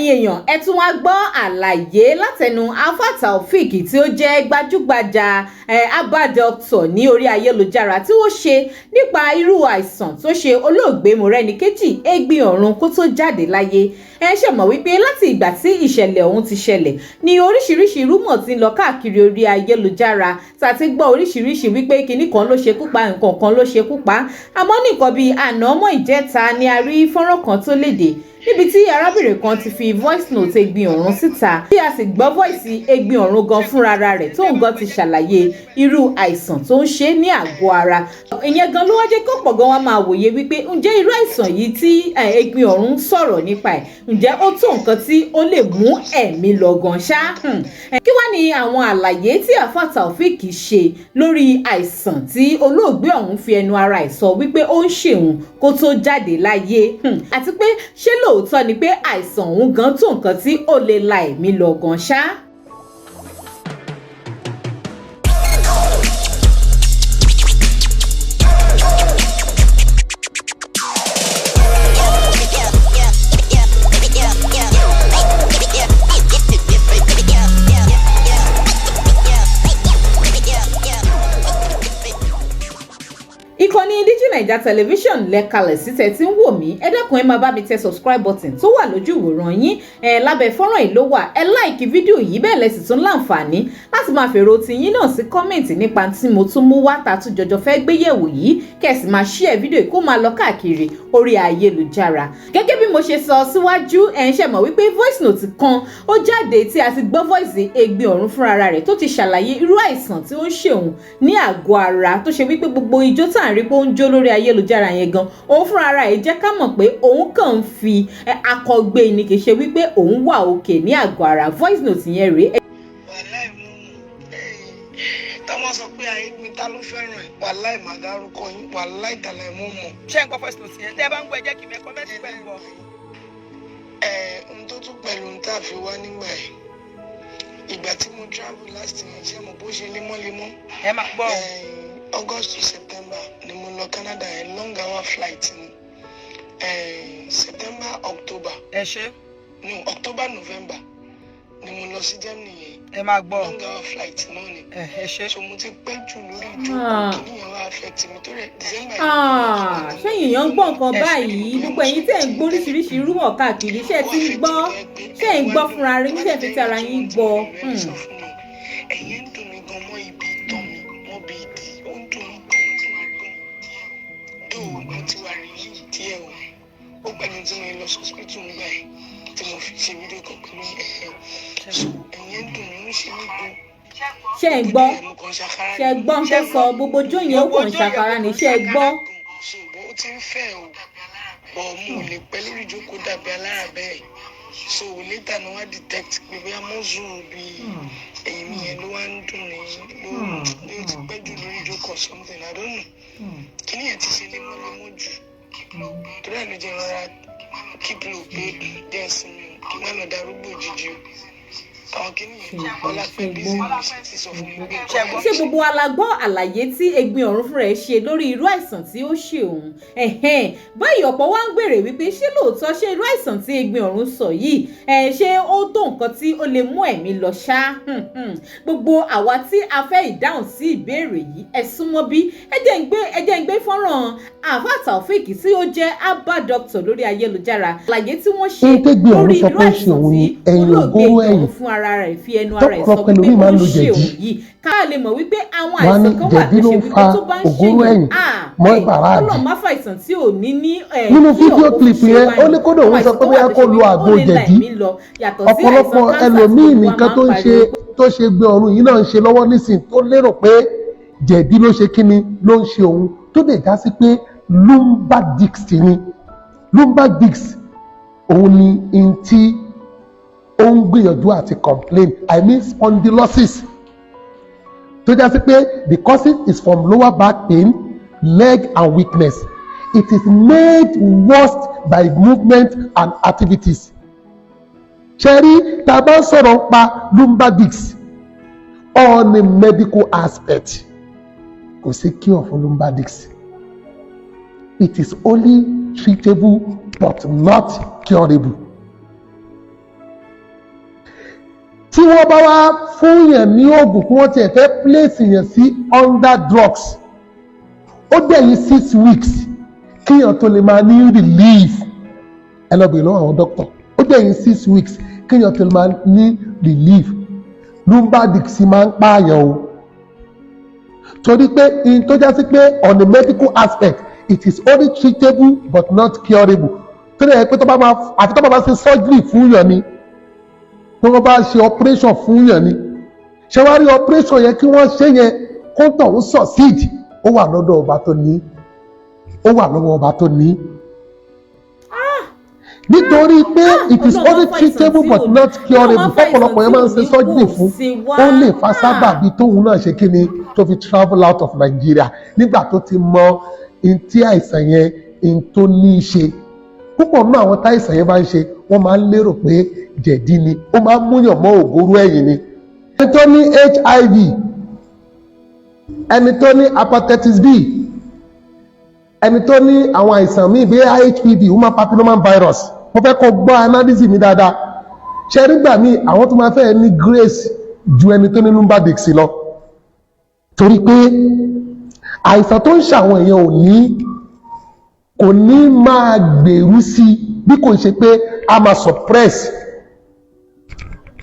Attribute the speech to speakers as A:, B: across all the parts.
A: Ẹ̀yin èèyàn, ẹ tún wá gbọ́ àlàyé látẹnu Alfa Taofeek tí ó jẹ́ gbajúgbajà herbal doctor ní orí ayélujára tí wọ́n ṣe nípa irú àìsàn tó ṣe olóògbé Mọ́rẹ́níkejì Ẹ̀gbin Ọ̀run kó tó jáde láyé. Ẹ ṣe mọ̀ wípé láti ìgbà tí ìṣẹ̀lẹ̀ ọ̀hún ti ṣẹlẹ̀ ní oríṣiríṣi rumour ti ń lọ káàkiri orí ayélujára, tá a ti gbọ́ oríṣiríṣi wípé kinní kan ló ṣekú pa, nǹkan kan ló ṣekú pa. Àmọ́ ní nǹkan bíi àná mọ́ ìjẹta ni a rí fọ́nrán kan tó léde níbi tí arábìnrin kan ti fi voice note Ẹ̀gbin Ọ̀run síta, tí a sì gbọ́ voice Ẹ̀gbin Ọ̀run gan fúnra rẹ̀, tóun gan ti ṣàlàyé irú àìsàn tó ń ṣe ní àgọ́ ara. Ìyẹn gan ló wá jẹ́ kó pọ̀ gan wá máa wòye wípé ǹjẹ́ irú àìsàn yìí tí Ẹ̀gbin Ọ̀run ń sọ̀rọ̀ nípa ẹ̀, ǹjẹ́ ó tó nǹkan tí ó lè mú ẹ̀mí lọ gan ṣá? Kí wá ní àwọn àlàyé tí Alfa Taofeek ṣe lórí àìsàn tí olóògbé ọ̀hún fi ẹnu ara ẹ̀ sọ wípé ó ń ṣèun kó tó jáde láyé, àti pé ṣé lóòótọ́ ni pé àìsàn ọ̀hún gan tó nǹkan tí ó lè la ẹ̀mí lọ gan ṣá? Ìkànnì Digi Naija Television lẹ́kalẹ̀ sí tẹ̀ tí ń wò mí. Ẹ dákun, ẹ máa bá mi tẹ subscribe button tó wà lójú ìwòran yín. Ẹ lábẹ́ fọ́nrán yìí ló wà. Ẹ like fídíò yìí, bẹ́ẹ̀ lẹ sì tún láǹfààní láti máa fèrò tiyín náà sí comment nípa tí mo tún mú wá ta tún jọjọ fẹ́ gbé yẹ̀wò yìí, kẹ́ sì máa share fídíò yìí kó máa lọ káàkiri orí ayélujára. Gẹ́gẹ́ bí mo ṣe sọ síwájú, ẹ̀ ń ṣe mọ̀ wípé voice note kan ó jáde tí a ti gbọ́ voice Ẹ̀gbin Ọ̀run fúnra rẹ̀ tó ti ṣàlàyé irú àìsàn tí ó ń ṣe òun ní àgọ́ ara, tó ṣe wípé gbogbo ijó tá à ń rí pé ó ń jó lórí ayélujára yẹn gan, òun fúnra rẹ̀ jẹ́ ká mọ̀ pé òun kàn ń fi akọgbé ni, kì í ṣe wípé òun wà òkè ní àgọ́ ara. Voice note yẹn rèé.
B: Wàláì mú tọ́mọ sọ pé ayé ta ló fẹ́ràn ẹ̀, wàláì má dárúkọ yín, wàláì tàlàì mú mọ̀.
C: Ṣé ń gbọ́ voice note yẹn? Tẹ́ ẹ bá ń gbọ́, ẹ jẹ́ kí n mẹ́ comment pẹ̀ ń gbọ́.
B: Ẹ ohun tó tún pẹ̀lú ohun tá a fi wá nígbà yẹn, ìgbà tí mo travel last year, ṣé mo bó ṣe lemọ́lemọ́.
C: Ẹ máa gbọ́ o.
B: August to September ni mo lọ Canada yẹn, long hour flight ni. September, October,
C: Ẹ ṣe.
B: no, October, November ni mo lọ sí Germany yẹn.
C: Ẹ máa gbọ́ o.
B: Long hour flight náà ni.
C: Ẹ ṣe.
B: So mo ti pẹ́ jù lórí ìjókòó, kí nìyẹn wá affect mi tó rẹ̀ December.
A: Ah, ṣẹ́yìn èèyàn ń gbọ́ nǹkan báyìí? Gbogbo ẹ̀yin tẹ́ ń gbóríṣiríṣi rumour káàkiri, ṣé ẹ ti ń gbọ́? Ṣé ẹ̀ ń gbọ́ fúnra rí? Ṣé ẹ fi ti ara yín gbọ́?
B: Ẹ̀yìn ń dùn mí gan mọ́ ibi ìtàn mi, mọ́ bí ìdí, ó ń dùn mí gan, ó ń dùn mí gan. Dóò mo ti wà rí díẹ̀ o, ó pẹ̀lú tí mo lọ sí hospital nígbà yẹn tí mo fi ṣe fídíò kan pẹ̀lú ẹ̀. So ẹ̀yìn ń dùn mí, ó ń ṣe mí gan.
A: Ṣé ẹ gbọ́?
B: Mo kàn ṣàkárá.
A: Ṣé ẹ gbọ́ ń tó sọ? Gbogbo jó yẹn, ó kàn ń ṣàkárá ni. Ṣé ẹ gbọ́?
B: Ṣùgbọ́n ó ti ń fẹ́ o, bọ̀ mo ò lè pẹ́ lórí ìjókòó dàbí alára bẹ́ẹ̀. So later ni wọ́n detect pé bóyá muscle bí ẹ̀yìn mi yẹn ló wá ń dùn ní ló ní ó ti pẹ́ jù lórí ìjókòó or something, I don't know. Kíní yẹn ti ṣe lemọ́lemọ́ jù, torí ẹ̀ ló jẹ́ rọra keep low pé díẹ̀ sinmi o, kí n má lọ darúgbó òjijì o. Àwọn kíní yẹn ọlá pé busy mi ti sọ fún mi pé nǹkan.
A: Ṣé gbogbo wa la gbọ́ àlàyé tí Ẹ̀gbin Ọ̀run fúnra ẹ̀ ṣe lórí irú àìsàn tí ó ṣe òun? Ẹ̀hẹ́n, báyìí ọ̀pọ̀ wá ń gbèrè wípé ṣé lóòótọ́, ṣé irú àìsàn tí Ẹ̀gbin Ọ̀run sọ yìí ẹ̀, ṣé ó tó nǹkan tí ó lè mú ẹ̀mí lọ ṣá? Gbogbo àwa tí a fẹ́ ìdáhùn sí ìbéèrè yìí, ẹ súnmọ́ bí. Ẹ jẹ́ ń gbé fọ́nrán Àáfà Taofeek tí ó jẹ́ herbal doctor lórí ayélujára, àlàyé tí wọ́n ṣe
D: Ohun tẹ́gbin ọ̀run
A: lórí
D: sọ
A: irú
D: pé ó ṣe
A: àìsàn
D: òun
A: tí
D: ni ẹ̀yìn
A: olóògbé
D: ògóró
A: Ẹ̀gbin
D: ẹ̀yìn.
A: Ọ̀run fún ara rẹ̀ fi ẹnu ara ẹ̀ sọ
D: Tọ́pọ̀lọpọ̀
A: wípé
D: ẹlòmíì
A: ó
D: máa ń
A: ń
D: lo
A: ṣe
D: jẹ̀dí.
A: òun yìí, ká lè mọ̀ wípé àwọn
D: Wọ́n á ní
A: àìsàn kan wà
D: jẹ̀dí
A: tó
D: ló
A: ṣe
D: ń
A: wípé
D: fa
A: tó bá ń
D: ògóró
A: ṣèyàn,
D: ẹ̀yìn mọ́ ìbàrá àdì.
A: Ọlọ́run má fàìsàn tí ò ní ní
D: Nínú
A: kí
D: fídíò
A: ọ̀pọ̀
D: clip
A: fi ṣe
D: yẹn,
A: wá
D: ó
A: ní.
D: ní kódà òun
A: Àwọn
D: sọ
A: àìsàn
D: pé
A: kan wà
D: bóyá
A: tó
D: kó
A: ṣe
D: lo
A: wípé ó
D: àgbo
A: lè la
D: jẹ̀dí.
A: ẹ̀mí lọ, yàtọ̀ sí àìsàn
D: Ọ̀pọ̀lọpọ̀
A: kánsà tí
D: ẹlòmíì
A: gbogbo wa
D: nìkan
A: máa
D: tó
A: ń
D: ń ṣe
A: pariwo.
D: tó ṣe gbé ọ̀run yìí náà ń ṣe lọ́wọ́ nísìn, tó lérò pé jẹ̀dí ló ṣe kíni ló ń ṣe òun, tó dẹ̀ já sí pé lumbar disc ni. Lumbar disc òun ni n tí ó ń gbìyànjú àti complain, I mean spondylosis, tó já sí pé the causes is from lower back pain, leg and weakness. It is made worse by movement and activities. Ṣe rí, tá a bá ń sọ̀rọ̀ pa lumbar disc on a medical aspect, kò sí cure for lumbar disc. It is only treatable but not curable. Tí wọ́n bá wá fún yàn ní oògùn, kí wọ́n tiẹ̀ fẹ́ place yàn sí under drugs, ó dẹ̀yìn 6 weeks kíyàn tó lè máa ní relief. Ẹ lọ bèèrè lọ́wọ́ àwọn doctor. Ó dẹ̀yìn 6 weeks kíyàn tó lè máa ní relief. Lumbar disc máa ń pààyàn o, torí pé in tó já sí pé on the medical aspect, it is only treatable but not curable, tó lè pé tó bá máa àfi tó bá máa ṣe surgery fún yàn ni, tó wọ́n bá ṣe operation fún yàn ni. Ṣé wàá rí operation yẹn, kí wọ́n ṣe yẹn kó tọ̀ ń succeed, ó wà lọ́dọ̀ ọba tó ní, ó wà lọ́wọ́ ọba tó ní, nítorí pé it is only treatable but not curable. Fọ́pọ̀lọpọ̀ yẹn máa ń ṣe surgery fún, ó lè fa sábàbí tóun náà ṣe kíni tó fi travel out of Nigeria nígbà tó ti mọ n tí àìsàn yẹn n tó ní í ṣe. Púpọ̀ nínú àwọn táìsàn yẹn bá ń ṣe, wọ́n máa ń lérò pé jẹ̀dí ni, ó máa ń múyàn mọ́ ògóró ẹ̀yìn ni. Ẹni tó ní HIV, ẹni tó ní hepatitis B, ẹni tó ní àwọn àìsàn míì bí HPV, human papilloma virus, mo fẹ́ kó gbọ́ analysis mi dáadáa. Ṣe nígbà míì, àwọn tó máa fẹ́ ní grace ju ẹni tó ní lumbar disc lọ, torí pé àìsàn tó ń ṣàwọn èèyàn ò ní kò ní máa gbèrú sí, bí kò ṣe pé a máa suppress,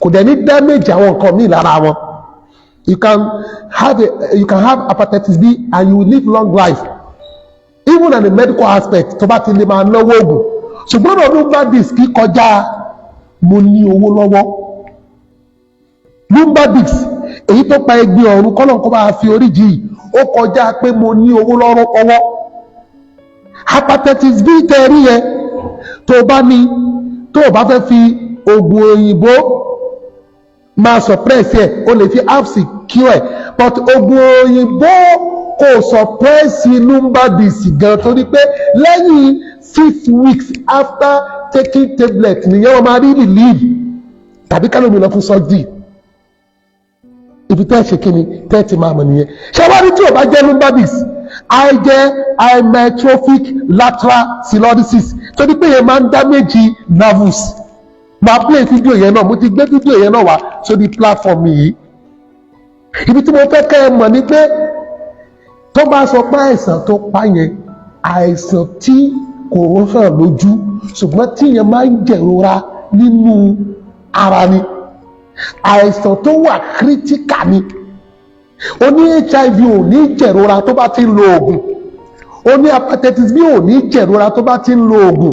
D: kò dẹ̀ ní damage àwọn nǹkan míì lára wọn. You can have hepatitis B and you will live long life, even on the medical aspect, tó bá ti lè máa náwó oògùn. Ṣùgbọ́n ọ̀rọ̀ lumbar disc kọjá mo ní owó lọ́wọ́. Lumbar disc èyí tó pa Ẹgbin Ọ̀run, kọ́lọ̀ kó bá fi orí jì, ó kọjá pé mo ní owó lọ́wọ́. Hepatitis B tẹ́ rí yẹn, tó bá ní, tó o bá fẹ́ fi oògùn òyìnbó máa suppress ẹ̀, o lè fi herbs cure ẹ̀, but oògùn òyìnbó kò suppress lumbar disc gan, torí pé lẹ́yìn 6 weeks after taking tablet nìyẹn wọ́n máa rí relief, tàbí kálómi lọ fún surgery. Ibi tẹ́ ẹ ṣe kíni tẹ́ ẹ ti máa mọ̀ nìyẹn. Ṣé wá rí, tí o bá jẹ́ lumbar disc, á jẹ́ hypertrophic lateral sclerosis, torí pé yẹn máa ń damage nerves. Máa play fídíò yẹn náà, mo ti gbé fídíò yẹn náà wá sórí platform yìí. Ibi tí mo fẹ́ kẹ́ ẹ mọ̀ ni pé tó bá sọ pé àìsàn tó pa yẹn, àìsàn tí kò hàn lójú, ṣùgbọ́n tí yẹn máa ń jẹ̀rora nínú ara ni, àìsàn tó wà critical ni. Oní HIV ò ní jẹ̀rora tó bá ti ń lo oògùn, oní hepatitis B ò ní jẹ̀rora tó bá ti ń lo oògùn,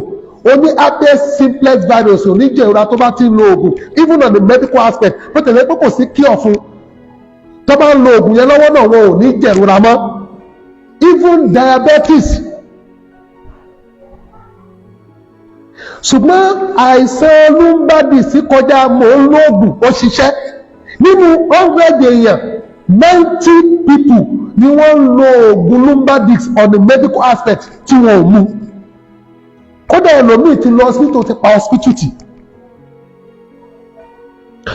D: oní herpes simplex virus ò ní jẹ̀rora tó bá ti ń lo oògùn, even on the medical aspect, bó tẹ̀lé pé kò sí cure fún, tó bá ń lo oògùn yẹn lọ́wọ́ náà, wọn ò ní jẹ̀rora mọ́. Even diabetes. Ṣùgbọ́n àìsàn lumbar disc kọjá mò ń lóògùn ó ṣiṣẹ́. Nínú 100 èèyàn, 90 people ni wọ́n ń lo oògùn lumbar disc on the medical aspect tí wọ́n ò mú. Kódà ẹlòmíì ti lọ hospital, ti pa hospital tì,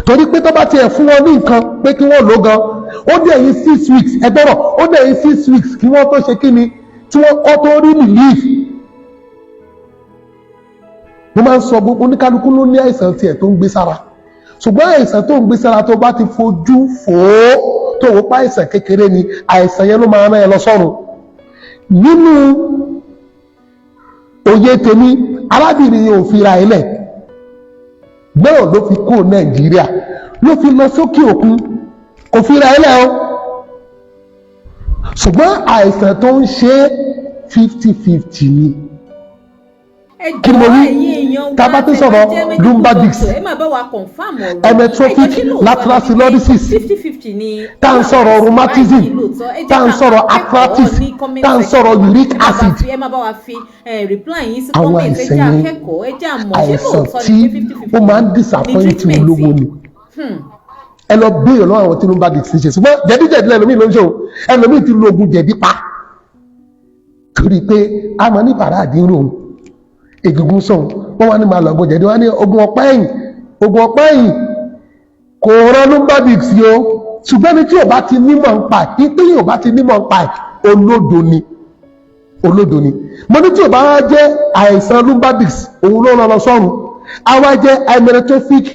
D: torí pé tó bá tiẹ̀ fún wọn ní nǹkan pé kí wọ́n lò gan, ó dẹ̀ yín 6 weeks, ẹgbọ́rọ̀, ó dẹ̀ yín 6 weeks kí wọ́n tó ṣe kí ni, tí wọ́n kọ́ tó rí relief. Mo máa ń sọ, gbogbo oníkálukú ló ní àìsàn tiẹ̀ tó ń gbé sára, ṣùgbọ́n àìsàn tó ń gbé sára, tó bá ti fojú fò ó, tó wò pa àìsàn kékeré ni, àìsàn yẹn ló máa rán ẹ lọ sọ́run. Nínú òye tèmi, arábìnrin yẹn ò fi ra ilẹ̀ náà ló fi kó Nàìjíríà, ló fi lọ sókè òkun, kò fi ra ilẹ̀ o, ṣùgbọ́n àìsàn tó ń ṣe 50-50 ni. Kí ni mo wí? Tá a bá ti sọ̀rọ̀ lumbar disc, hypertrophic lateral sclerosis, tá à ń sọ̀rọ̀ rheumatism, tá à ń sọ̀rọ̀ arthritis, tá à ń sọ̀rọ̀ uric acid, àwọn àìsàn yẹn, àìsàn tí ó máa ń disappoint olówó ni. Ẹ lọ béèrè lọ́wọ́ àwọn tí lumbar disc ń ṣe. Ṣùgbọ́n jẹ̀díjẹ̀dí lẹ́lòmíì ló ń ṣe o. Ẹlòmíì ti lo oògùn jẹ̀dí pa, torí pé a máa ní bàrà àdínrò, egungun sọ̀hún, wọ́n wá ní máa lọ ogun jẹ̀dí, wọ́n ní ogun ọ̀pá ẹ̀yìn. Ogun ọ̀pá ẹ̀yìn kò rán lumbar disc o. Ṣùgbọ́n ní tí ò bá ti nímọ̀ ń pa ẹ̀, ìpín yìí ò bá ti nímọ̀ ń pa ẹ̀, olódo ni, olódo ni. Mo ní tí ò bá wá jẹ́ àìsàn lumbar disc òun ló rán lọ sọ́run, á wá jẹ́ hypertrophic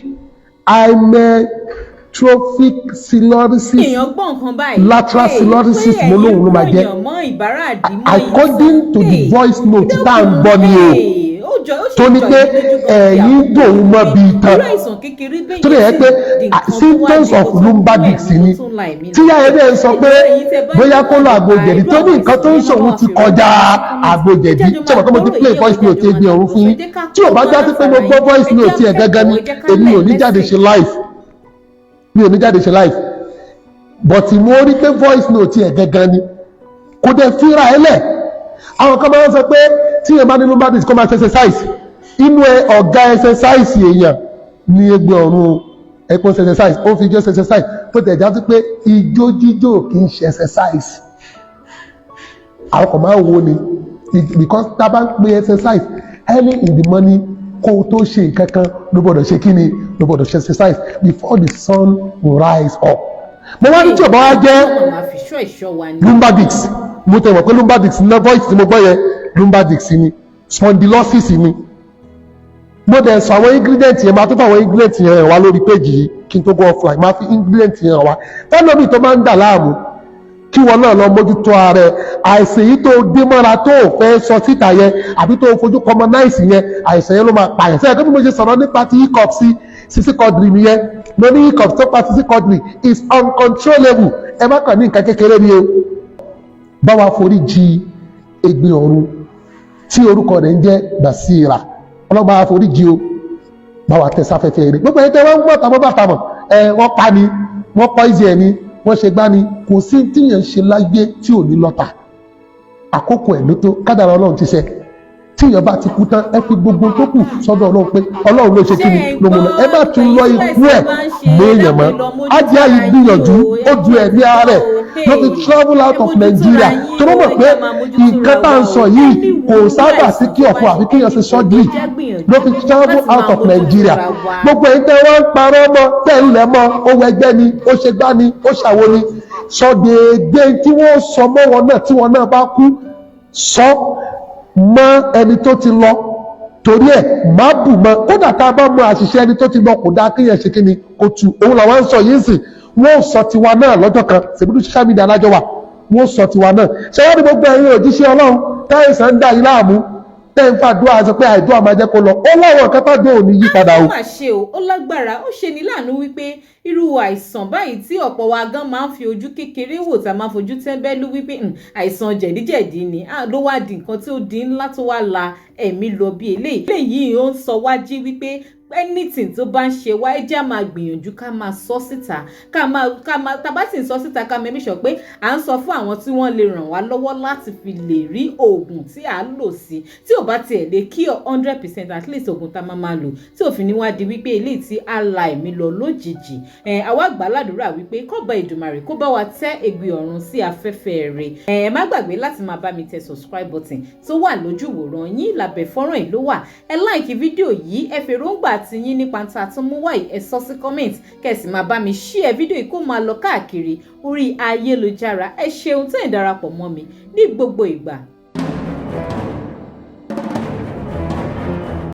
D: Trophic sclerosis,
A: Èèyàn gbọ́ nǹkan báyìí.
D: lateral
A: Hey,
D: sclerosis,
A: pé
D: mo lóun ló máa
A: ẹ̀yin
D: jẹ́.
A: gbọ́yàn mọ́ ìbáraàdì mọ́
D: According to the
A: ìtàn.
D: voice note
A: Hey,
D: tá à ń gbọ́ ni o,
A: hey, ó jọ ó sì
D: tó ní
A: jọ
D: pé
A: yín lójú gan bí
D: ẹ̀yìn
A: àkókò
D: dòun mọ́
A: pé
D: bíi tán,
A: irú àìsàn kékeré bẹ́ẹ̀
D: tó lè
A: yẹn
D: yẹ pé
A: sì di nǹkan tó wá
D: symptoms
A: di
D: of
A: kó tún
D: lumbar
A: mú
D: disc
A: ẹ̀mí
D: ni,
A: tó tún la ẹ̀mí
D: tí
A: lọ.
D: yá ẹ̀rẹ́ ń sọ pé
A: Ẹjọ́ ẹ̀yin tẹ́ bá
D: bóyá
A: ní
D: kó lọ àgbo
A: nípa
D: jẹ̀dí,
A: irú
D: tó ní
A: àwọn
D: nǹkan tó ń
A: àìsàn yẹn,
D: ṣòun
A: máa
D: ti
A: fi
D: kọjá
A: ránṣẹ́ sí comment.
D: àgbo jẹ̀dí.
A: Ẹ jẹ́
D: Ṣé mo kọ́ mo ti
A: jọ máa
D: play
A: gbọ́rọ̀
D: voice
A: yìí,
D: note
A: ẹ jẹ́
D: Ẹgbin
A: jọ
D: Ọ̀run
A: máa
D: fún yín?
A: ẹ jẹ́ ká
D: Tí ò bá
A: kọ́gbọ́n
D: já sí pé mo
A: látara
D: gbọ́
A: yín.
D: voice
A: Ẹ jẹ́
D: note ẹ̀ gángan ni,
A: kẹ́kọ̀ọ́, ẹ jẹ́ ká
D: èmi ò ní
A: learn
D: jáde ṣe
A: lesson.
D: live, mi ò ní jáde ṣe live, but mo rí pé voice note ẹ̀ gángan ni, kò dẹ̀ fíra ẹ lẹ̀. Àwọn kan máa ń sọ pé tí èèyàn bá ní lumbar disc, kó máa ṣe exercise. Inú ẹ ọ̀gá exercise èèyàn ní Ẹgbẹ́ Ọ̀run. Ẹ̀pọ̀ ṣe exercise, ó fi ijó ṣe exercise, tó tẹ̀ já sí pé ijó jíjó kì í ṣe exercise. Àwọn kan máa ń wo ni because tá a bá ń pe exercise, early in the morning, kó o tó ṣe nǹkan kan ló gbọ́dọ̀ ṣe kí ni, ló gbọ́dọ̀ ṣe exercise before the sun will rise up. Mo wá ní tí ò bá wá jẹ́
A: Ọlọ́run máa fi ṣọ́ ìṣọ́ wa ni.
D: lumbar disc, mo tẹ̀ wọ́n pé lumbar disc ní voice tí mo gbọ́ yẹn, lumbar disc ni, spondylosis ni. Mo dẹ̀ sọ àwọn ingredient yẹn, máa tó fún àwọn ingredient yẹn hàn wá lórí page yìí kí n tó go offline. Máa fi ingredient yẹn hàn wá tẹ́lómi tó máa ń dà láàmú, kí wọn náà lọ mójútó ara ẹ. Àìsàn yìí tó dé mọ́ra tó ò fẹ́ sọ síta yẹn, àbí tó fojú commonize yẹn, àìsàn yẹn ló máa pààyàn sẹ́yìn. Kí mo ṣe sọ̀rọ̀ nípa ti hiccup sí Sisi Quadri nìyẹn. Mo ní hiccup tó pa Sisi Quadri is uncontrollable. Ẹ má kàn ní nǹkan kékeré ni o. Bá wa forí jì Ẹ̀gbin Ọ̀run tí orúkọ rẹ̀ ń jẹ́ Basira. Ọlọ́ba wa forí jì o, bá wa tẹ sáfẹ́fẹ́ rẹ̀. Gbogbo ẹ̀yin tẹ́ wọ́n ń gbọ́ tàbọ̀ bàtà mọ̀ ẹ, wọ́n pa ni, wọ́n poison ẹ̀ ni, wọ́n ṣe gbá ni, kò sí tíyẹn ṣe láyé tí ò ní lọ́ta. Àkókò ẹ̀ ló tó, kádàrá Ọlọ́run ti ṣe. Tíyẹn bá ti kú tán, ẹ fi gbogbo tó kù sọ́dọ̀ Ọlọ́run pé Ọlọ́run ló ṣe kí ni ló mú lọ. Ẹ má tún lọ ikú ẹ̀ léèyàn mọ́. Ájá yìí gbìyànjú, ó ju ẹ̀mí ara ẹ̀ ló fi travel out of Nigeria, tó ló mọ̀ pé nǹkan tá à ń sọ yìí kò sábà sí kí ọ̀fọ̀ àfi kéèyàn ṣe surgery, ló fi travel out of Nigeria. Gbogbo ẹ̀yin tẹ́ wọ́n ń parọ́ mọ́, tẹ́ ń lẹ̀ mọ́, ó wọ ẹgbẹ́ ni, ó ṣe gbá ni, ó ṣàwo ni, sọ déédéé tí wọ́n sọ mọ́ wọn náà tí wọn náà bá kú, sọ mọ́ ẹni tó ti lọ, torí ẹ̀ má bù mọ́. Kódà tá a bá mọ àṣìṣe ẹni tó ti lọ, kò dáa kéèyàn ṣe kí ni kò tù. Òun làwọn ń sọ yìí sì, wọ́n sọ tiwa náà lọ́jọ́ kan. Ṣèbídú social media alájọ wà, wọ́n sọ tiwa náà. Ṣé wọ́n ní gbogbo ẹ̀yin òjíṣẹ́ Ọlọ́run táyìsàn ń dà yín láàmú, tẹ́ ń fàdúrà sọ pé àìdúrà máa jẹ́ kó lọ, ó láwọn nǹkan tó dé òní yí padà o.
A: Ó mà ṣe o, ó lágbára. Ó ṣe ní láàánú wípé irú àìsàn báyìí tí ọ̀pọ̀ wa gan máa ń fi ojú kékeré wò, tá a máa fojú tẹ́ńbẹ́lú wípé àìsàn jẹ̀díjẹ̀dí ni, ló wá di nǹkan tí ó di ńlá tó wá la ẹ̀mí lọ bí eléyìí. Eléyìí ó ń sọ wá jí wípé anything tó bá ń ṣe wá, ẹ jẹ́ á máa gbìyànjú ká máa sọ síta, ká máa tá bá sì ń sọ síta, ká make sure pé à ń sọ fún àwọn tí wọ́n lè ràn wá lọ́wọ́ láti fi lè rí oògùn tí à ń lò sí, tí ò bá tiẹ̀ lè cure 100%, at least oògùn tá a máa lò tí òfin ní wá di wípé eléyìí tí á la ẹ̀mí lọ lójijì. Ẹ̀ àwa gbà ládùúrà wípé kọ́ba Èdùmàrè kó bá wa tẹ́ Ẹ̀gbin Ọ̀run sí afẹ́fẹ́ rẹ̀. Ẹ má gbàgbé láti máa bá mi tẹ subscribe button tó wà lójú ìwòran yín lábẹ́ fọ́nrán yìí ló wà. Ẹ like fídíò yìí, ẹ fèròǹgbà ti yín nípa tá a tún mú wáyé, ẹ sọ sí comment, kẹ́ sì máa bá mi share fídíò yìí kó máa lọ káàkiri orí ayélujára. Ẹ ṣeun tẹ́ ẹ̀ darapọ̀ mọ́ mi ní gbogbo ìgbà.